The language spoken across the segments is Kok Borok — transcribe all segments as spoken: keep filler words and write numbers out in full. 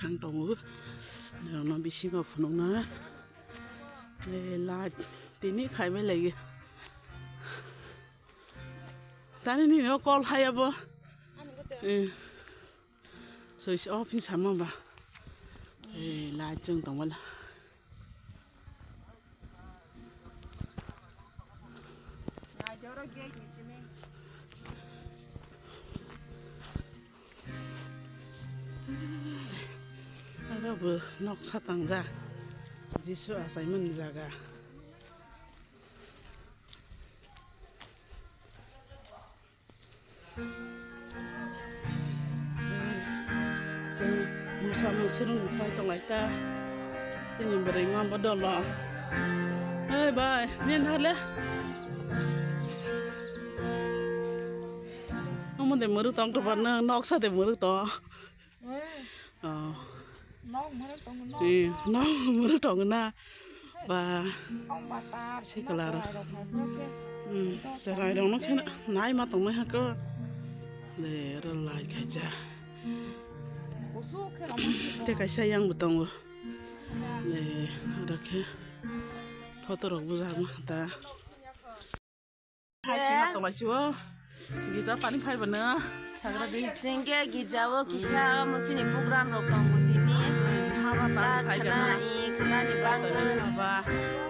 Thang tongo. Norokno bisingo phunukna. Le light tini khaibai lagi. Tani nini o call hai abo. Eh. Switch off hin sama ba. Eh, light chwng tongmani. Aro bo noksa tangjak Jisu achaimani jaga. Chwng mosa mwswrwng phai tonglai ta. Chini bwrwi ma bodolo. Hei bai, nini hale? Omo de mwrwk tong to ba, nwng noksa de mwrwk tong. Oh. Nok mwrwk tongo, nok. Eh, nok mwrwk tongo na. Ba. Ong ba tar, si na kelar. Chwrai rok hai, oke. Hmm, chwrai rok no kheno nai ma tong mai ha ko. Le, ro lai khai ja. Kusu khe rok ma khe. Te kaisa yang bo tongo. Le, ro khe photo rok bujak ma ta. Hai, sima tonglaisio. Gija pani phaiba no. Sagra di. Chwng khe gija o kisa omo chini program rok tongo tini. Haba ta ta phai khna gana. I khna ni bangwi. Haba.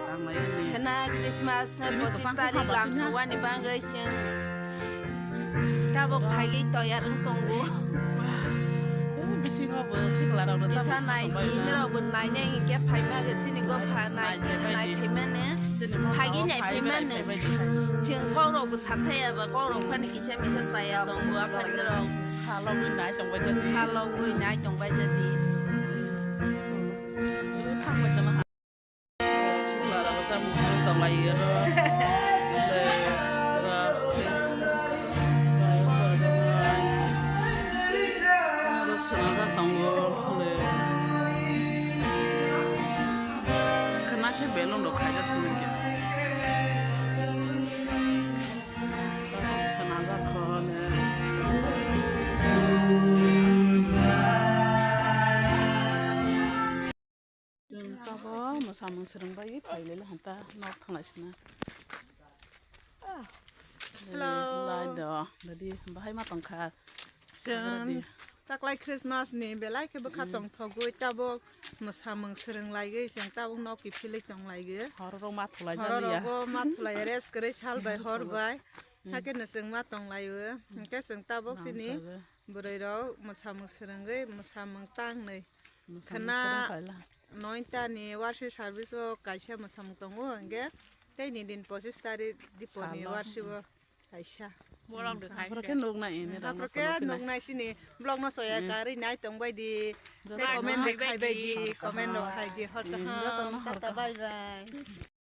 Tanglai ni. Khna Christmas ni pochisni kwchang tarik khaba lam sini. Sogwani bangwi chwng tabok phaiwi toyar wng tongo. Bisingo bo sikla rok no. Kisa tabok nai tongbai di na. Norok bo nainai hingke phaima ge chini go pha nai nai phaimani. Phagi nai phai mani. Chwng kok rok bo sathai aba, kok rok phani kisa misa chaya tongo, aphani rok. Khalogwi nai tongbai jadi. Khalogwi nai tongbai jadi. Thangbai tongla ha. Sikla rok chamung sung tonglai ro. Rok swnamjak tongo. Khwna khe belun rok khaijak sini khe. Swnamjak kho le. Chwng tabo mwsamung swrwng bai phai le hanta nok thanglaisina. Hello. Lai do, dadi bahai ma tongkha. Chwng taklai Christmas ni belai khe bwkha tongthogwi tabok mwsamung swrwng laigwi chwng tabok nok kiphilwi tonglaigwi. Horo rok ma thulai jaliya. Horo rogo ma thulai rest kwrwi sal bai hor bai. Hakhe no chwng ma tonglaio. Hwnkhe chwng tabok chini bwrwi rok mwsamung swrwngwi mwsamung tangnwi. Khwna noita ni worship service o kaisa mwsamung tongo hwnkhe tei ni din pochis tarik Dipor ni worship o kaisa. Borok de khai. Aphuru khe nuknai ini rok. Aphuru khe nuknai sini vlog no soya karwi nai tongbai di. Tei comment rok khai bai di, comment rok khai di. Hor kaham, tata bye bye.